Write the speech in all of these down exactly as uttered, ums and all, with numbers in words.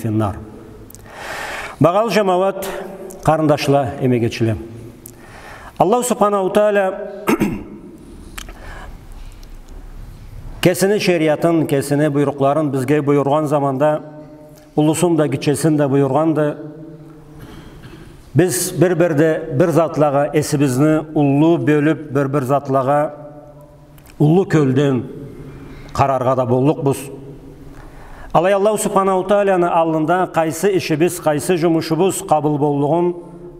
في النار. Багъалы джамауат, къарындашла, эмегечиле. Аллаху Субханаху Тааля кесини шериатын, кесини буйрукъларын бизге буюргъан заманда, уллусун да, гитчесин да буюргъанды. Биз бир-бирде бир затлагъа эсибизни уллу бёлюп, бир-бир затлагъа уллу кёлден къараргъа да боллукъбуз. Алай Аллаху Субханаху Тааляны аллында къайсы ишибиз, къайсы джумушубуз къабыл боллугъун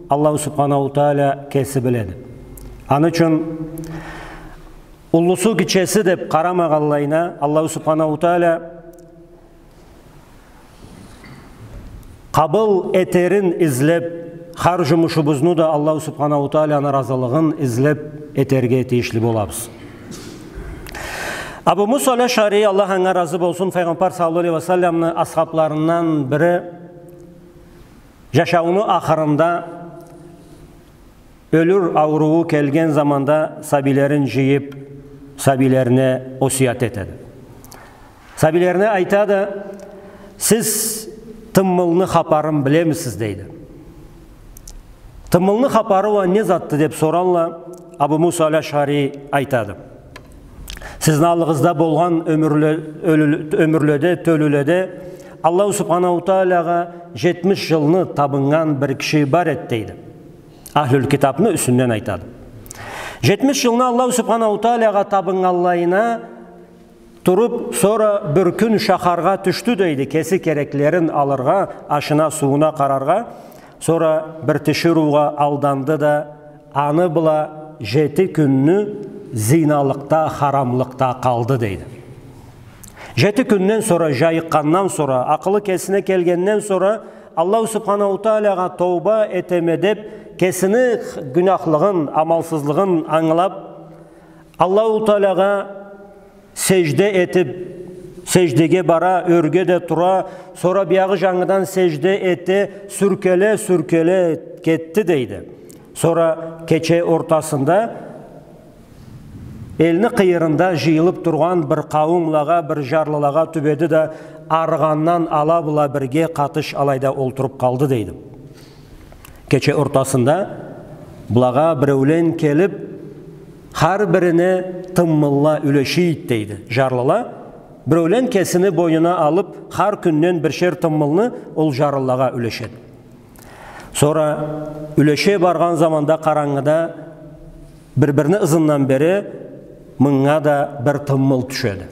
Аллаху Субханаху Тааля кеси биледи. Аны ючюн уллусу, гитчеси деп къарамагъанлайына, Аллаху Субханаху Тааля къабыл этерин излеп, хар джумушубузну да Аллаху Субханаху Тааляны разылыгъын излеп этерге тийишли болабыз. Абу Муса аль-Ашъари, Аллах анга разы болсун, Файгъамбар саллаллаху алейхи ва салламны асхабларындан бири, джашауну ахырында ёлюр аурууу келген заманда сабийлерин джыйып, сабийлерине осият этеди. Сабийлерине айтады: «Сиз тыммылны хапарын билемисиз?» — дейди. «Тыммылны хапары уа не затды?» — деп соралла. Абу Муса аль-Ашъари айтады: «Сизни аллыгъызда болгъан ёмюрле-, ёлю-, ёмюрледе, тёлюледе Аллаху Субханаху Тааляга джетмиш джылны табыннган бир киши бар эди», — дейди. Ахлюль Китабны юсюнден айтады. Джетмиш джылны Аллаху Субханаху Тааляга табыннганлайына туруп, сора бир кюн шахаргъа тюшдю, дейди, кеси кереклерин алыргъа, ашына, сууна къараргъа. Сора бир тиширыугъа алданды да, аны бла джети кюнню зиналыкъда, харамлыкъда къалды, дейди. Джети кюнден сора, джайыкъгъандан сора, акъылы кесине келгенден сора, Аллаху Субханаху Тааляга тоуба этеме деп, кесини гюнахлыгъын, амалсызлыгъын ангылап, Аллаху Тааляга сежде этип, сеждеге бара, ёрге да тура, сора биягъы джангыдан сежде эте, сюркеле-сюркеле кетди, дейди. Сора кече ортасында элни къыйырында джыйылып тургъан бир къауумлагъа, бир джарлылагъа тюбеди да, арыгъандан ала бла бирге къатыш алайда олтуруп къалды, дейди. Кече ортасында былагъа биреулен келип, хар бирине тыммылла юлешийди, дейди, джарлыла. Биреулен кесини бойнуна алып, хар кюнден биршер тыммылны ол джарлылагъа юлешеди. Сора юлеше баргъан заманда къарангыда бир-бирини ызындан бери мынга да бир тыммыл тюшеди.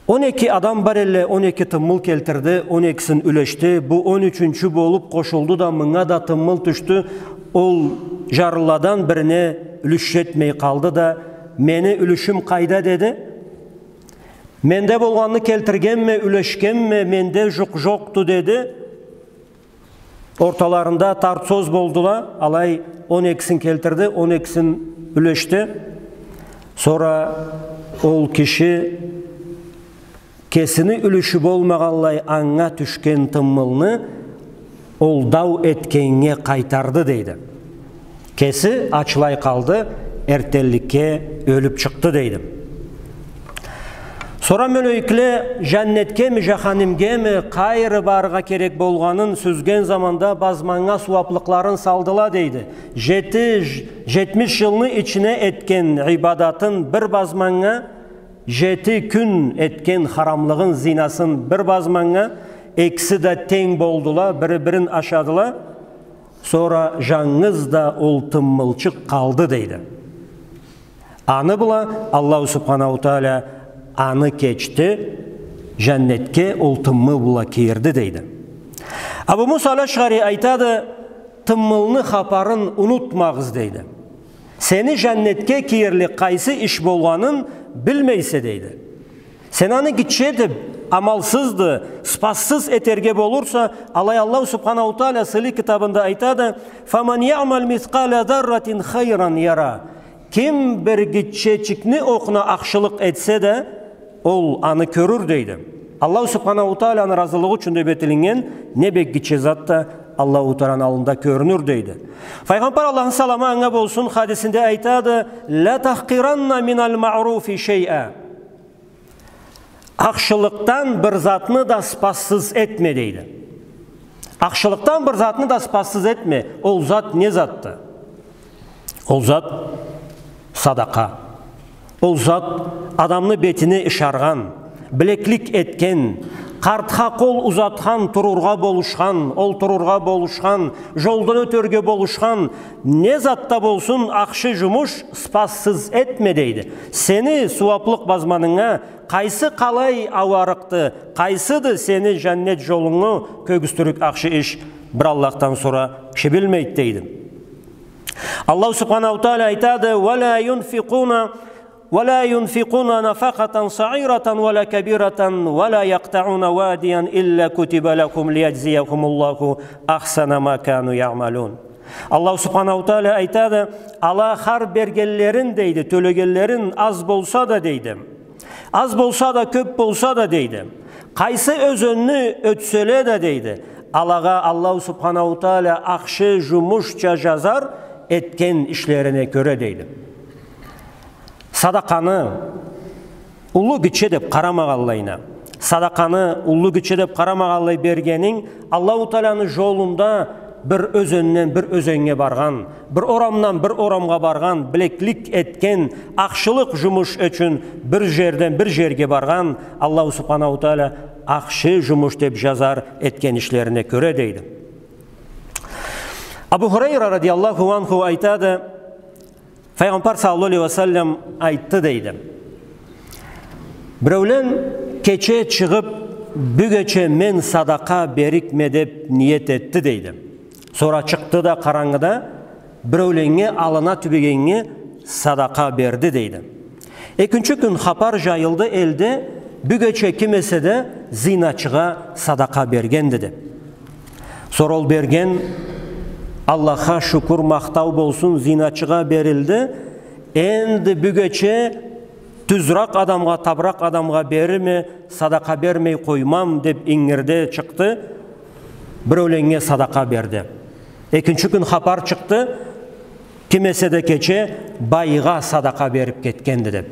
Он эки адам бар элле, он эки тыммыл келтирди, он экисин юлешди. Бу он ючюнчю болуп къошулду да, мынга да тыммыл тюшдю. Ол джарлыладан бирине юлюш джетмей къалды да, «Мени юлюшюм къайда?» — деди. «Менде болгъанны келтиргенме, юлешгенме, менде джукъ джокъду», — деди. Орталарында тарт-сёз болдула, алай он экисин келтирди, он экисин юлешди. Сора ол киши кесини юлюшю болмагъанлай анга тюшген тыммылны ол дау этгеннге къайтарды, дейди. Кеси ачлай къалды, эртденликге ёлюп чыкъды, дейди. Сора мёлекле джаннетгеми, джаханимгеми, къайры барыргъа керек болгъанын сюзген заманда базманнга сууаплыкъларын салдыла, дейди. Джети, джетмиш джылны ичине этген ибадатын бир базманнга, джети кюн этген харамлыгъын, зинасын бир базманнга, экиси да тенг болдула, бири бирин ашадыла. Сора джангыз да ол тыммылчыкъ къалды, дейди. Аны бла Аллаху Субханаху Тааля аны кечди, джаннетге ол тыммыл бла кирди, дейди. Абу Муса аль-Ашъари айтады: «Тыммылны хапарын унутмагъыз», — дейди. «Сени джаннетге кирлик къайсы иш болгъанын билмейсе», — дейди. Сен аны гитче этип, амалсызды, спассыз этерге болурса, алай Аллаху Субханаху Тааля сыйлы китабында айтады: «فمن يعمل مثقال ذرة خيرا يره». Ким бир гитчечикни окъуна ахшылыкъ этсе да, ол аны кёрюр, дейди. Аллаху Субханаху Тааляны разылыгъы ючюн деп этилиннген не бек гитче зат да Аллаху Тааляны аллында кёрюнюр, дейди. Файгъамбар, Аллахны саламы анга болсун, хадисинде айтады: «لا تحقرن من المعروف شيئا». Ахшылыкъдан бир затны да ыспассыз этме, дейди. Ахшылыкъдан бир затны да ыспассыз этме. Ол зат не затды? Ол зат садакъа. Ол зат адамны бетине ышаргъан, билеклик этген, къартха къол узатхан, турургъа болушхан, олтурургъа болушхан, жолдан ётерге болушхан, не зат да болсун, ахшы жумуш ыспассыз этме, дейди. Сени сууаплыкъ базманынга къайсы къалай ауарыкъды, къайсыды сени жаннет жолунгу кёргюзтюрюк ахшы иш, бир Аллахдан сора киши билмейди, дейди. Аллаху Субханаху Тааля айтады: «ولا ينفقون، ولا ينفقون نفقة صغيرة ولا كبيرة ولا يقطعون واديا إلا كتب لهم ليجزيهم الله أحسن ما كانوا يعملون». Аллаху Субханаху Тааля айтады: «Ала хар бергенлерин, — дейди, — тёлегенлерин, аз болса да, — дейди, — аз болса да, кёп болса да, — дейди, — къайсы ёзенни ётселе да, — дейди, — алагъа Аллаху Субханаху Тааля ахшы жумушча жазар, этген ишлерине кёре», — дейди. Садакъаны уллу-гитче деп къарамагъанлайына, садакъаны уллу-гитче деп къарамагъанлай бергенинг Аллаху Тааляны жолунда бир ёзенден бир ёзеннге баргъан, бир орамдан бир орамгъа баргъан, билеклик этген, ахшылыкъ жумуш ючюн бир жерден бир жерге баргъан, Аллаху Субханаху Тааля ахшы жумуш деп жазар, этген ишлерине кёре, дейди. Абу Хурайра радияллаху анху айтады, Файгъамбар саллаллаху алейхи ва саллам айтды, дейди. Биреулен кече чыгъып, бюгече мен садакъа берикме деп ниет этди, дейди. Сора чыкъды да, къарангыда биреуленнге, аллына тюбегеннге садакъа берди, дейди. Экинчи кюн хапар жайылды элде, бюгече ким эсе да зиначыгъа садакъа бергенди деп. Сора ол берген, Аллахха шукур, махтау болсун, зиначыгъа берилди. Энди бюгече тюзюрек адамгъа, табыракъ адамгъа берирме, садакъа бермей къоймам деп ингирде чыкъды. Биреуленнге садакъа берди. Экинчи кюн хапар чыкъды, ким эсе да кече байгъа садакъа берип кетгенди деп.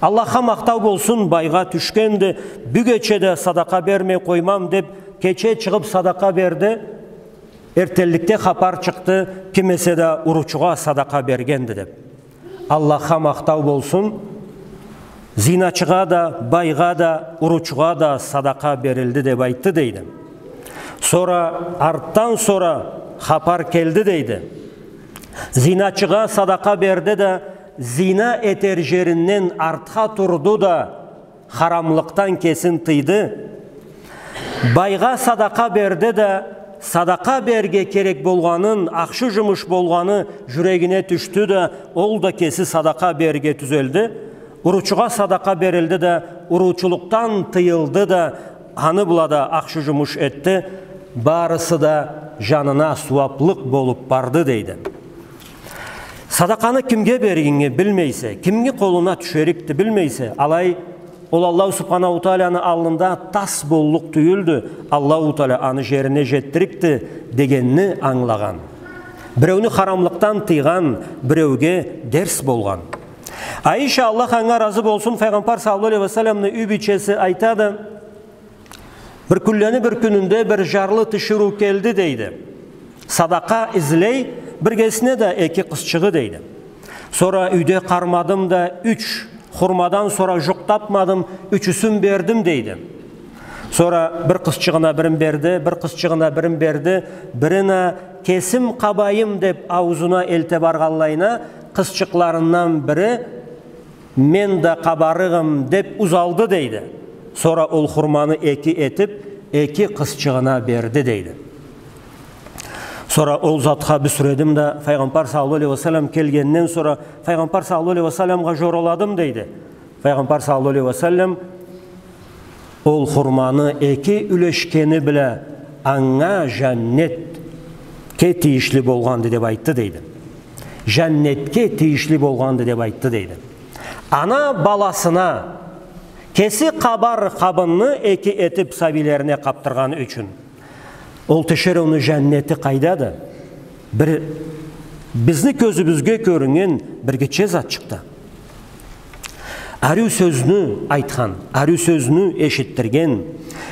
Аллахха махтау болсун, байгъа тюшгенди, бюгече да садакъа бермей къоймам деп, кече чыгъып садакъа берди. Эртденликде хапар чыкъды, ким эсе да уруучугъа садакъа бергенди деп. Аллахха махтау болсун, зиначыгъа да, байгъа да, уруучугъа да садакъа берилди деп айтды, дейди. Сора, артдан сора хапар келди, дейди. Зиначыгъа садакъа берди да, зина этер жеринден артха турду да, харамлыкъдан кесин тыйды. Байгъа садакъа берди да, садакъа берирге керек болгъанын, ахшы жумуш болгъаны жюрегине тюшдю да, ол да кеси садакъа берирге тюзелди. Уруучугъа садакъа берилди да, уруучулукъдан тыйылды да, аны бла да ахшы жумуш этди. Барысы да жанына сууаплыкъ болуп барды, дейди. Садакъаны кимге бергенинги билмейсе, кимни къолуна тюшерикди билмейсе, алай ол Аллаху Субханаху Тааляны аллында тас боллукъ тюйюлдю, Аллаху Тааля аны жерине жетдирикди дегенни ангылагъан. Биреуню харамлыкъдан тыйгъан биреуге дерс болгъан. Айша, Аллах анга разы болсун, Файгъамбар саллаллаху алейхи ва салламны юй бийчеси, айтады, бир кюнлени бир кюнюнде бир жарлы тиширыу келди, дейди. Садакъа излей, биргесине да эки къызчыгъы, дейди. Сора юйде къармадым да, юч хурмадан сора жукъ тапмадым, ючюсюн бердим, дейди. Сора бир къызчыгъына бирин берди, бир къызчыгъына бирин берди, бирин а кесим къабайым деп аузуна элте баргъанлайына, къызчыкъларындан бири мен да къабарыгъым деп узалды, дейди. Сора ол хурманы эки этип, эки къызчыгъына берди, дейди. Сора ол затха бюсюредим да, Файгъамбар саллаллаху алейхи ва саллам келгенден сора Файгъамбар саллаллаху алейхи ва салламгъа жоруладым, дейди. Файгъамбар саллаллаху алейхи ва саллам ол хурманы эки юлешгени бла анга жаннетге тийишли болгъанды деп айтды, дейди. Жаннетге тийишли болгъанды деп айтды, дейди. Ана баласына кеси къабар къабынны эки этип сабийлерине къабдыргъаны ючюн. Ол тиширыуну жаннети къайдады? Бир бизни кёзюбюзге кёрюннген бир гитче затчыкъды. Ариу сёзню айтхан, ариу сёзню эшитдирген.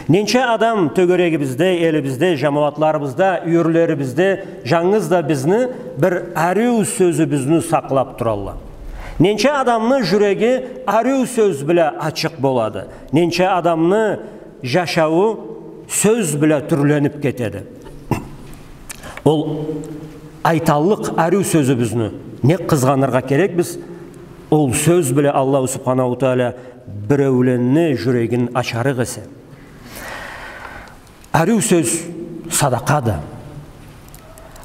Ненча адам тёгерегибизде, элибизде, жамауатларыбызда, юйюрлерибизде жангыз да бизни бир ариу сёзюбюзню сакълаб туралла. Ненча адамны жюреги ариу сёз бла ачыкъ болады. Ненча адамны жашауу сёз бла тюрлениб кетеди. Ол айталлыкъ ариу сёзюбюзню нек къызгъаныргъа керекбиз? Ол сёз бла Аллаху Субханаху Тааля биреуленни жюрегин ачарыкъ эсе. Ариу сёз садакъады.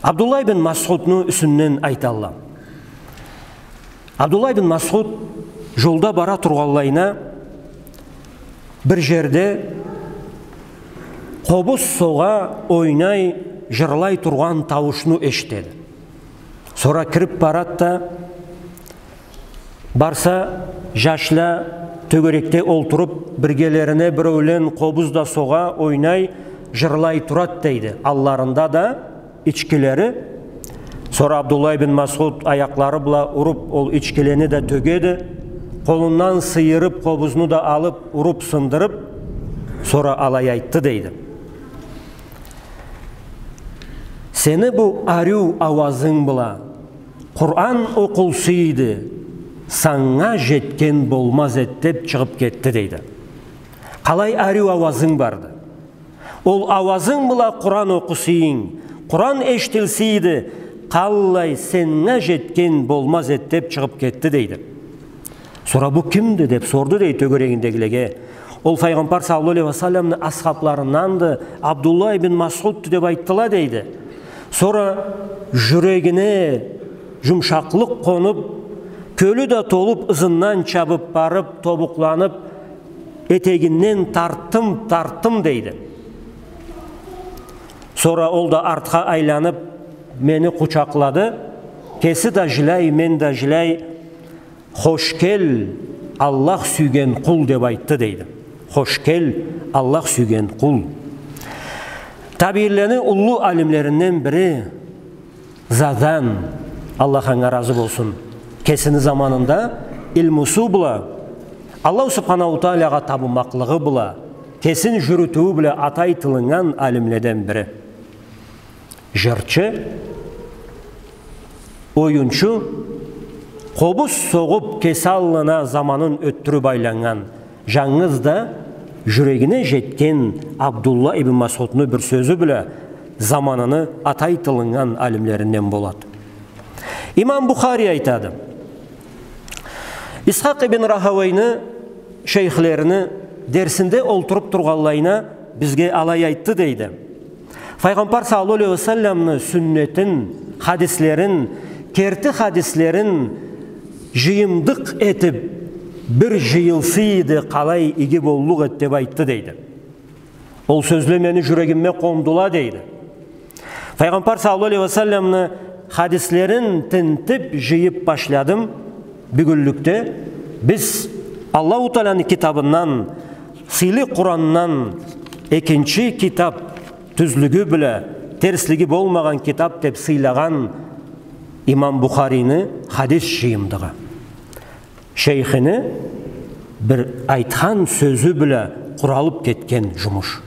Абдуллах ибн Масъудну юсюнден айталла. Абдуллах ибн Масъуд жолда бара тургъанлайына бир жерде къобуз согъа, ойнай, жырлай тургъан тауушну эшитеди. Сора кириб барад да, барса, жашла тёгерекде олтуруб, биргелерине биреулен къобуз да согъа, ойнай, жырлай турад дейди. Алларында да ичкилери. Сора Абдуллах ибн Масъуд аякълары бла уруб, ол ичкилени да тёгеди. Къолундан сыйырыб, къобузну да алыб, уруб, сындырыб, сора алай айтды дейди: «Сени бу ариу ауазынг бла Къуран окъулса эди, санга жетген болмаз эди», — деб чыгъыб кетди дейди. Къалай ариу ауазынг барды. Ол ауазынг бла Къуран окъуса эдинг, Къуран эшитилсе эди, къаллай сеннге жетген болмаз эди, деб чыгъыб кетди, дейди. Сора: «Бу кимди?» — деб сорду, дейди, тёгерегиндегилеге. Ол Файгъамбар саллаллаху алейхи ва салламны асхабларынданды, Абдуллах ибн Масъудду, деб айтдыла, дейди. Сора жюрегине жумшакълыкъ къонуб, кёлю да толуб, ызындан чабыб барыб, тобукъланыб, этегинден тартдым, тартдым, дейди. Сора ол да артха айланыб, мени къучакълады. Кеси да жиляй, мен да жиляй. «Хош кел, Аллах сюйген къул», — деб айтды, дейди. «Хош кел, Аллах сюйген къул». Табиинлени уллу алимлеринден бири Зазан, Аллах анга разы болсун, кесини заманында илмусу бла, Аллаху Субханаху Таалагъа табынмакълыгъы бла, кесин жюрютюу бла атай тылыннган алимледен бири. Жырчы, оюнчу, къобуз согъуб, кеси аллына заманын ётдюрюб айланнган, жангыз да жюрегине жетген Абдуллах ибн Масъудну бир сёзю бла заманыны атай тылыннган алимлеринден болады. Имам Бухари айтады, Исхакъ ибн Рахауейни шейхлерини дерсинде олтуруб тургъанлайына бизге алай айтды, дейди. Файгъамбар саллаллаху алейхи ва салламны сюннетин, хадислерин, керти хадислерин жыйымдыкъ этиб, бир жыйылса эди, къалай иги боллукъ эди, деб айтды, дейди. Ол сёзле мени жюрегимме къондула, дейди. Файгъамбар саллаллаху алейхи ва салламны хадислерин тинтиб, жыйыб башладым. Бюгюнлюкде биз Аллаху Тааланы китабындан, сыйлы Къурандан экинчи китаб, тюзлюгю бла терслиги болмагъан китаб деб сыйлагъан имам Бухарини хадис жыйымдыгъы. Шейхини бир айтхан сёзю бла къуралыб кетген жумуш.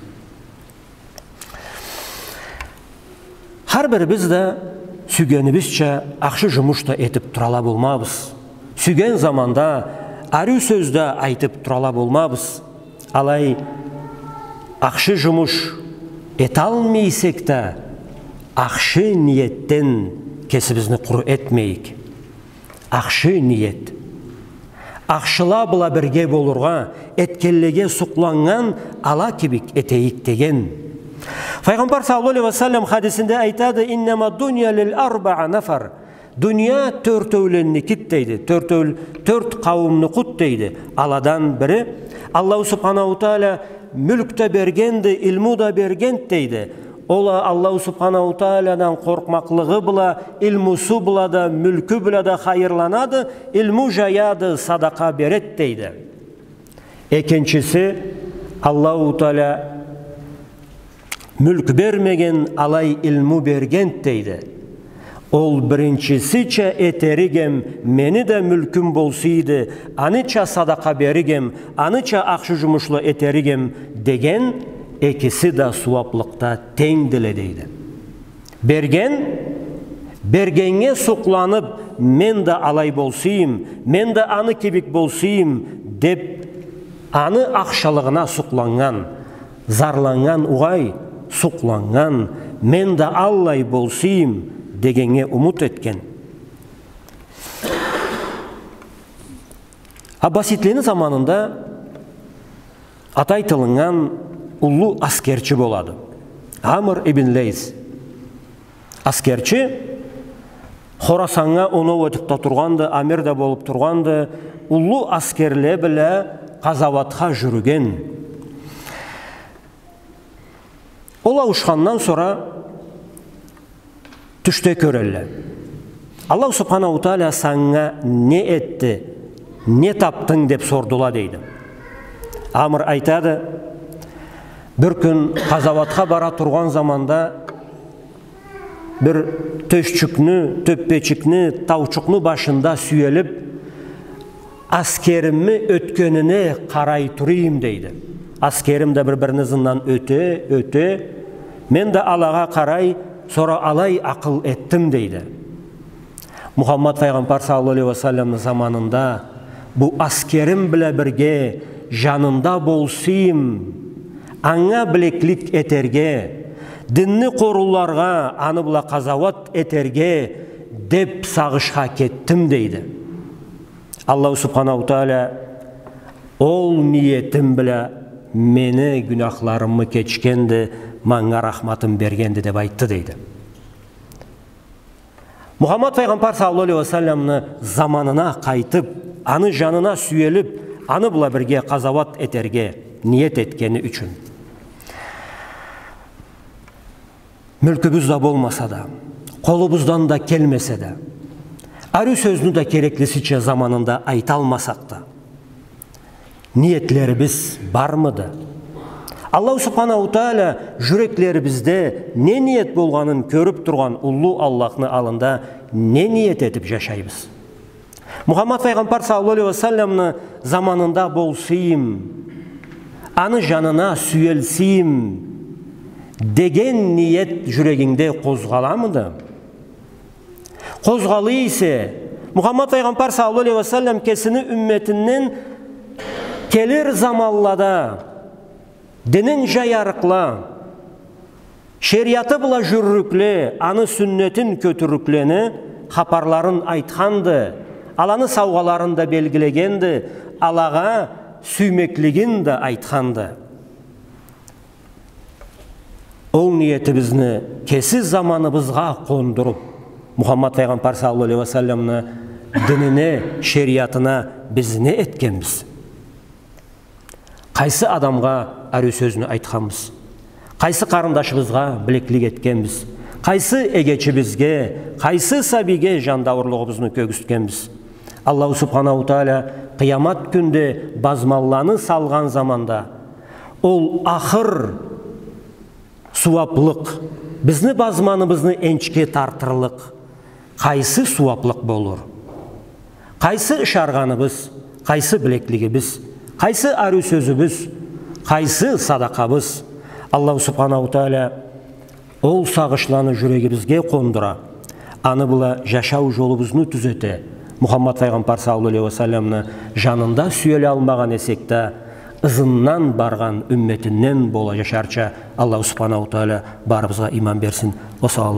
Хар бирибиз да сюйгенибизча ахшы жумуш да этиб турала болмабыз. Сюйген заманда ариу сёз да айтыб турала болмабыз. Алай ахшы жумуш эталмай эсек да, ахшы ниетден кесибизни къуру этмейик. Ахшы ниет. Ахшыла бла бирге болургъа, этгенлеге сукъланнган ала кибик этейик, деген. Файгъамбар саллаллаху алейхи ва саллам хадисинде айтады: «Иннама дунья лил арбаа нафар». Дуния тёртеуленникиди, дейди. Тёртеул-, тёрт къауумнукъуду, дейди. Аладан бири, Аллаху Субханаху Тааля мюлк да бергенди, илму да бергенди, дейди. Ол а Аллаху Субханаху Таалядан къоркъмакълыгъы бла, илмусу бла да, мюлкю бла да хайырланады, илму жаяды, садакъа береди, дейди. Экинчиси, Аллаху Тааля мюлк бермеген, алай илму берген, дейди. Ол биринчисича этеригем, мени да мюлкюм болсийди, аныча садакъа беригем, аныча ахшы жумушла этеригем, деген экиси да сууаплыкъда тенгдиле, дейди. Берген, бергеннге сукъланып, мен да алай болсуюм, мен да аны кибик болсуюм, деп, аны ахшалыгъына сукъланнган, зарланнган угъай, сукъланнган, мен да аллай болсуюм, дегеннге умут этген. Аббасидлени заманында аты айтылыннган уллу аскерчи болады. Амр ибн Лейс. Аскерчи, Хорасаннга оноу этип да тургъанды, амир да болуп тургъанды, уллу аскерле бла къазауатха жюрюген. Ол ауушхандан сора тюшде кёрелле. Аллаху Субханаху Тааля санга не этди, не тапдынг деп сордула, дейди. Амр айтады, бир кюн къазауатха бара тургъан заманда бир тёшчюкню, тёппечикни, таучукъну башында сюелип, аскеримни ётгенине къарай турайым, дейди. Аскерим да бир-бирини ызындан ёте, ёте. Мен да алагъа къарай, сора алай акъыл этдим, дейди. Мухаммад файгъамбар саллаллаху алейхи ва салламны заманында бу аскерим бла бирге жанында болсуйум, анга билеклик этерге, динни къорууларгъа, аны бла къазауат этерге деп сагъышха кетдим, дейди. Аллаху Субханаху Тааля ол ниетим бла мени гюнахларымы кечгенди, манга рахматын бергенди деп айтды, дейди. Мухаммад файгъамбар саллаллаху алейхи ва салламны заманына къайтып, аны жанына сюелип, аны бла бирге къазауат этерге ниет этгени ючюн. Мюлкюбюз да болмаса да, къолубуздан да келмесе да, ариу сёзню да кереклисича заманында айталмасакъ да, ниетлерибиз бармыды? Аллаху Субханаху Тааля жюреклерибизде не ниет болгъанын кёрюп тургъан уллу Аллахны аллында не ниет этип жашайбыз? Мухаммад файгъамбар саллаллаху алейхи ва салламны заманында болсуйум, аны жанына сюелсиим деген ниет жюрегингде къозгъаламыды? Къозгъала эсе, Мухаммад файгъамбар саллаллаху алейхи ва саллам кесини умметинден келир заманлада динин жаярыкъла, шериаты бла жюрюрюкле, аны сюннетин кётюрюрюклени хапарларын айтханды, аланы саугъаларын да белгилегенди, алагъа сюймеклигин да айтханды. Ол ниетибизни кеси заманыбызгъа къондуруп, Мухаммад файгъамбар саллаллаху алейхи ва салламны динине, шериатына биз не этгенбиз? Къайсы адамгъа ариу сёзню айтханбыз? Къайсы къарындашыбызгъа билеклик этгенбиз? Къайсы эгечибизге, къайсы сабийге жандаурлугъубузну кёргюзтгенбиз? Аллаху Субханаху Тааля къыямат кюнде базманланы салгъан заманда, ол ахыр сууаплыкъ, бизни базманыбызны энчге тартырлыкъ къайсы сууаплыкъ болур? Къайсы ышаргъаныбыз, къайсы билеклигибиз, къайсы ариу сёзюбюз, къайсы садакъабыз? Аллаху Субханаху Тааля ол сагъышланы жюрегибизге къондура, аны бла жашау жолубузну тюзете. Мухаммад файгъамбар саллаллаху алейхи ва салламны жанында сюелалмагъан эсек да, ызындан баргъан умметинден бола жашарча Аллаху Субханаху Тааля барыбызгъа иман берсин. Ва салам.